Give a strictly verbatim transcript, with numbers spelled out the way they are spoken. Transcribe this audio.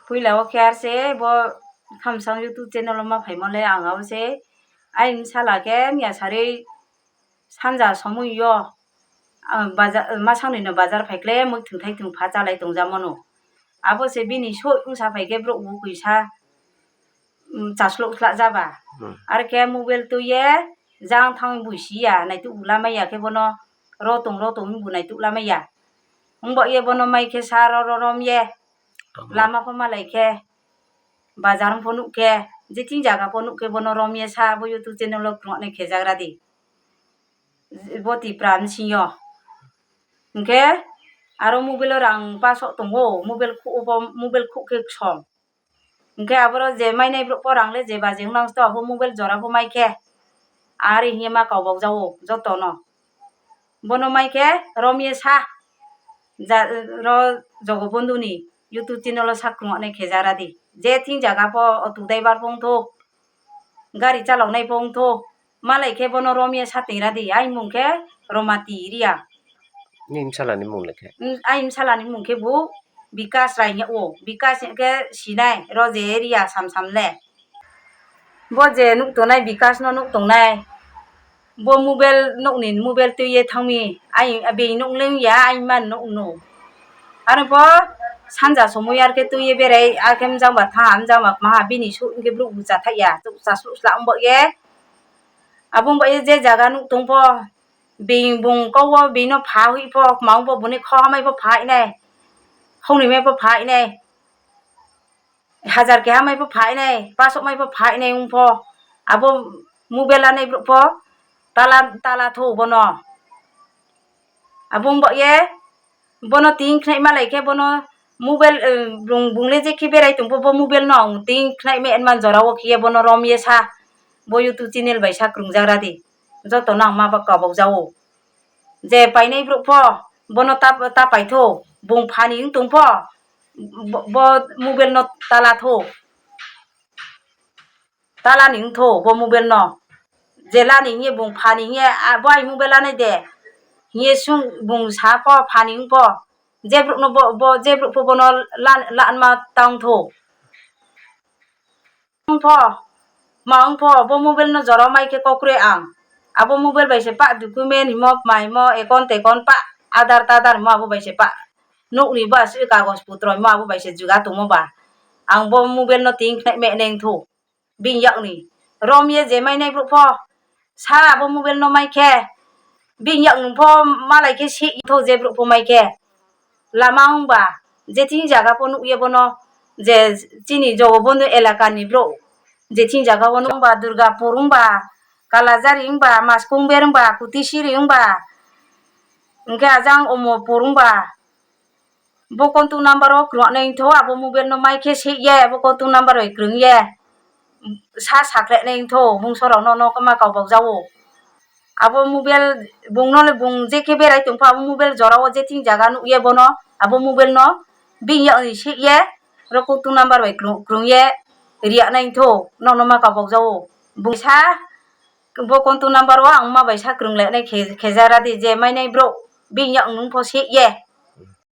Phuila wo khe ar se bo Khamsang YouTube channel wo ma phaimo le ang abo se, aini bsala khe miya sarui sanja somoi yo, ah, baja-, ma sangnoi no bazar phai khle muithung thaithung pha chálai tongjamo no. Abo se bini souh ongsa phai khe brouh bu kuisa, mm, chaslouh slah jaba. Ar khe mobile tui ye jang thanng bu si ya, naituh bu lamai ya khe bono ro tong ro tong bu naituh lamai ya. Ongba ye bono mai khe sa ro ro rom ye. Lama pho malai khe, bazar pho nuh khe, je thing zaga pho nuh khe bono rom ye sa bo YouTube channel wo krungnai khezagra di. Bo Tipra bsing yo. Hing khe aro mobile wo rang pasoh tong ou, mobile khuh wo pho, mobile khuh khe ksom. Hing khe aboro je mainai brouh pho rang le jeba je nang sto abo mobile jora pho mai khe. Are hing ye ma kau bauja ou joto no. Bono mai khe rom ye sa. Ja-, ro Jogobondhu ni YouTube channel wo sa krungnai khezagra di. Je thing zaga pho auto driver pho ongthou, gari chalaonai pho ongthou, malai khe bono rom ye sa tingra di. Aini mung khe Romati Reang. Nini bsala ni mung le khe? Aini bsala ni mung khe bu Bikas Rai hing yag ou. Bikas hing khe sinai, ro je area samsam le. Bo je nuh tongnai Bikas no nuh tongnai. Bo mobile nouh ni mobile tui ye thanng mi, ai, being nouh leing ya, aini man nouh no. Aro pho sanja somoi ar khe tui ye berai, ar khe mjangba thanng ha, mjangba kma ha, bini souh hing khe brouh bu chathaih ya, chaslouh slah ongba ye. Abo ongba ye je zaga nuh tong pho, being bung kau wo being no pha hoih pho, kma ong pho bung ni kho hamai pho pha hoih nai, khongnoi mai pho pha hoih nai. Hazar keha mai pho pha hoih nai, pasoh mai pho pha hoih nai ong pho. Abo mobile lanai brouh pho tala, tala thou bono. Abo ongba ye, bono ting khnaih malai khe bono mobile, bung, bung le je khe berai tong pho bo mobile no ang ting khnaih me man jora wo khe ye bono rom ye sa, bo YouTube channel bai sa krungjagra di. Joto no ang ma ba kau bauja ou. Je painai brouh pho, bono ta, ta pai thou, bung pha ni ong tong pho, bo, bo mobile no tala thou. Tala ni ong thou bo mobile no. Je la ni hing ye bung pha ni hing ye, a, bo aini mobile lanai de. Hing ye sung bung sa pho pha ni ong pho. Je brouh no bo, bo, je brouh pho bono la, la ma tang thou. Ong pho, ma ong pho, bo mobile no jora mai khe kau kroi ang. Abo mobile bai se pah document himo, kma himo, account, account pah, Aadhaar, tadhar himo abo bai se pah. Nouh ni ba se kagos putro himo abo bai se juga tongmo ba. Ang bo mobile no ting khnaih me neng thou. Bini yak ni. Rom ye je mainai brouh pho. Sa abo mobile no mai khe. Bini yak nung pho malai khe sih thou je brouh pho mai khe. Lama ongba, je thing zaga pho nuh ye bono, je chini Jogobondhu elaka ni brouh, je thing zaga wo nuh ongba, Durgapur ongba, Kalajari ongba, Maskongber ongba, Kutisiri ongba, hing khe ajang Omorpur ongba, bo contact number wo krungnai thou, abo mobile no mai khe sih ye, bo contact number bai krung ye, sa sakhlai nai thou, bungso rao no, no kma kau bauja ou. Abo mobile bung no le bung je khe berai tong pho, abo mobile jora wo je thing zaga nuh ye bono, abo mobile no bini yak ni sih ye, ro contact number bai krung, krung ye, ri ya nai thou, no, no ma kau bauja ou. Bung sa, bo contact number wo ang ma bai sa krunglai nai khe, khezagra di je mainai brouh, bini yak nung pho sih ye.